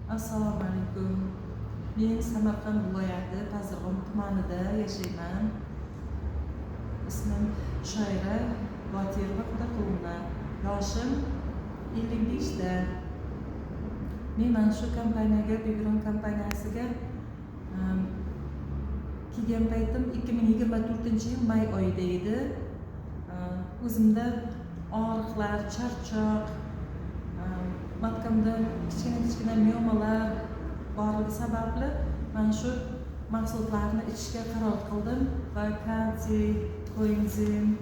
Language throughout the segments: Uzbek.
Assalomu alaykum. Men Samarqand viloyati Pazirg'om tumanida yashayman. Ismim Shoira Botirova Xudoqulovna. Yoshim 55 da. Men mana shu kompaniyaga, Bigron kompaniyasiga kelgan paytim 2024-yil may oyida edi. O'zimda og'riqlar, charchoq, матка mda kichkina kichkina miomalar borligi sababli mana shu mahsulotlarni ichishga qaror qildim va kalsiy, koenzim,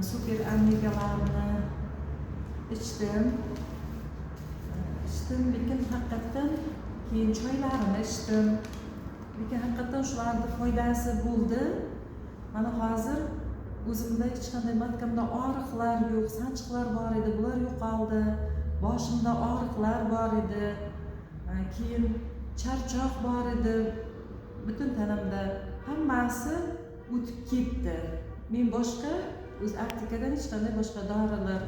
super omegalarni ichdim. Ichdim, lekin haqiqatdan keyin choylarini ichdim, lekin haqiqatdan shularni foydasi bo'ldi. Mana hozir o'zimda hech qanday матка mda og'riqlar yo'q, sanchiqlar bor edi, bular yo'qoldi. Boshimda og'riqlar bor edi, keyin charchoq bor edi butun tanamda, hammasi o'tib ketdi. Men boshqa o'zi aptekadan hech qanday boshqa dorilar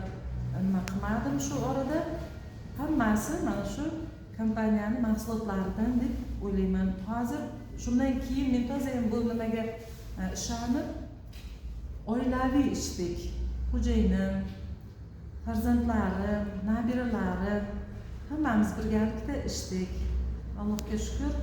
nima qilmadim shu orada. Hammasi mana shu kompaniyani mahsulotlaridan deb o'ylayman. Hozir shundan keyin men tozayam bu nimaga ishonib, oilaviy ichdik. Xo'jayinim, farzandlarim, nabiralarim, hammamiz birgalikda ichdik. Allohga shukur.